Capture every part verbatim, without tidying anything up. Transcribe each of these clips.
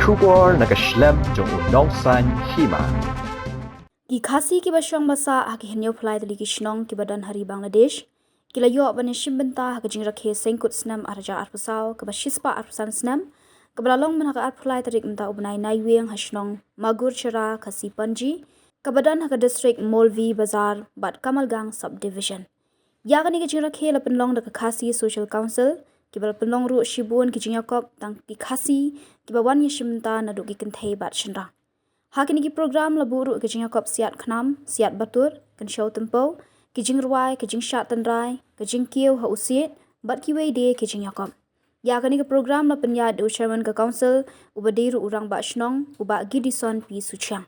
Khubor na ka shlem jong u Nongsaiñ Hima. Ki Khasi kiba shong ba sah ha ki hynñiew phlai tylli ki shnong kiba don ha ri Bangladesh ki la ïoh ban ïashim bynta ha ka jingrakhe seng kut snem ar hajar arphew saw kaba shispah arphew san snem, kaba la long mynta ka arphew lai tarik mynta u bnai Naiwieng ha shnong Magurchera Khasi Panji, kaba don ha ka district Molvi Bazar bad Kamalgang Subdivision. Ïa kane ka jingrakhe la pynlong da ka Khasi Social Council, kiba la pynlong ruh shibun ki jingïakop tang ki Khasi kiba wan ïashim bynta naduh ki kynthei bad shynrang. Ha kine ki program la buh ruh ka jingïakop siat khnam, siat batur, kynshew tympew, ki jingrwai, ka jingshad tynrai, ka jingkiew ha u siej, bad kiwei de ki jingïakop. Ïa kane ka program la pynïaid da u chairman ka council, uba dei ruh u rangbah shnong, u Bah Gidison P Suchiang.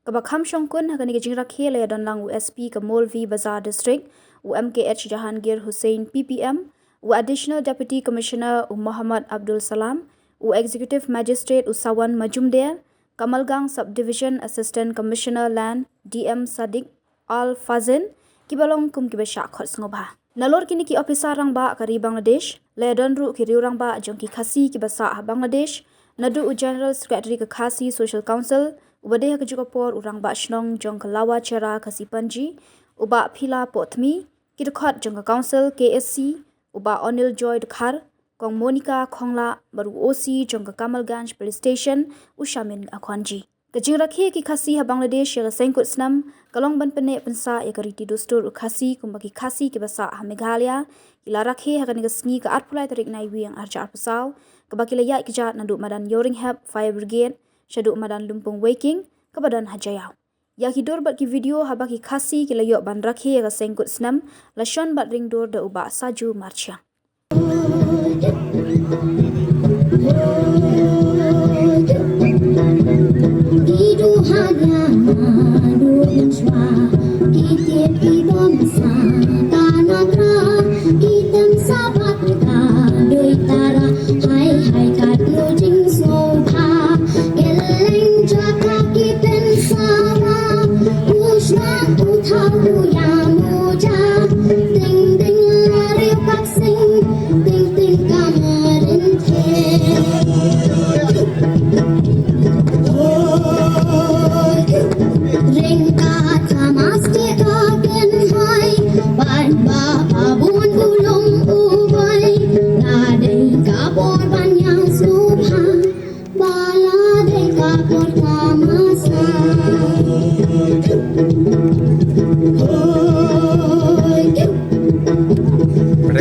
Kaba kham shongkun ha kane ka jingrakhe la ïadon lang u S P ka Molvi Bazar District, u M K H Jahangir Hussain P P M, u Additional Deputy Commissioner u Mohammad Abdul Salam, u Executive Magistrate u Sawan Majumder, Kamalgang Subdivision Assistant Commissioner Land D M Sadiq Al Fazin, kiba long kum kiba shah khot sngewbha. Nalor kine ki ophisar rangbah ka ri Bangladesh, la ïadon ruh ki riew rangbah jong ki Khasi kiba sah ha Bangladesh, naduh u General Secretary ka Khasi Social Council, uba dei ha kajuh ka por u rangbah shnong jong ka Lawa Chera Khasi Panji, u Bah Phila Pohthmi, ki dkhot jong ka Council K S C, u Bah Onil Joy Dkhar, Kong Monica Khongla, bad u O C jong ka Kamalganj Police Station, u Shamin Akhonji. Ka jingrakhe ki Khasi ha Bangladesh ïa ka seng kut snem ka long ban pynneh pynsah ïa ka riti dustur u Khasi, kumba ki Khasi kiba sah ha Meghalaya ki la rakhe ha kane ka sngi ka arphew lai tarik Naiwieng ar hajar arphew saw, kaba ki la ïaid kjat naduh madan Ïawringhep Fire Brigade shaduh madan Lumpung Weiking kaba don ha Jaïaw. Ïa ki dur bad ki video haba ki Khasi ki la ïoh ban rakhe ïa ka seng kut snem la shon bad ring dur da u Bah Saju Marchiang.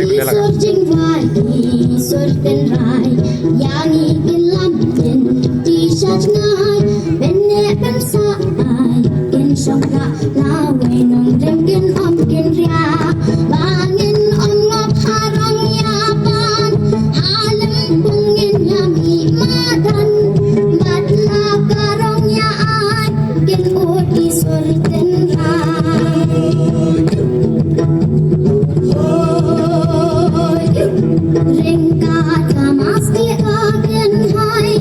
Ki sur jingwai, ki sur tynrai, ïa ngi kin lam kin ti sha jngai, pynneh pynsah ai, kin shong rah lawei nongrim kin ym kin riah, ba ngin ym ngop ha rong ïa pan, ha lympung ngin ïa mih madan, bad la ka rong ïa ai, kin bud ki sur tynrai. Ring ka thamas ki ka kynhai,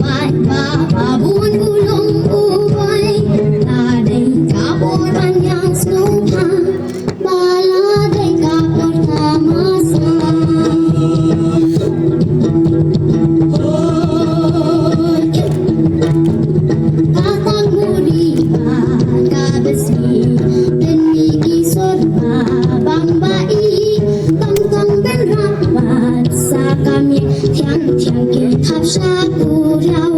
bad ba ba bun u lum u boi, la dei ka por ban ïa sngewbha, ba la dei ka por thamas. Ka tang muri ba ka besi, ken mi ki sor ba bang ba i, tong tong ben rap ba sa ka mi, thiang thiang ki thap sha ku riau.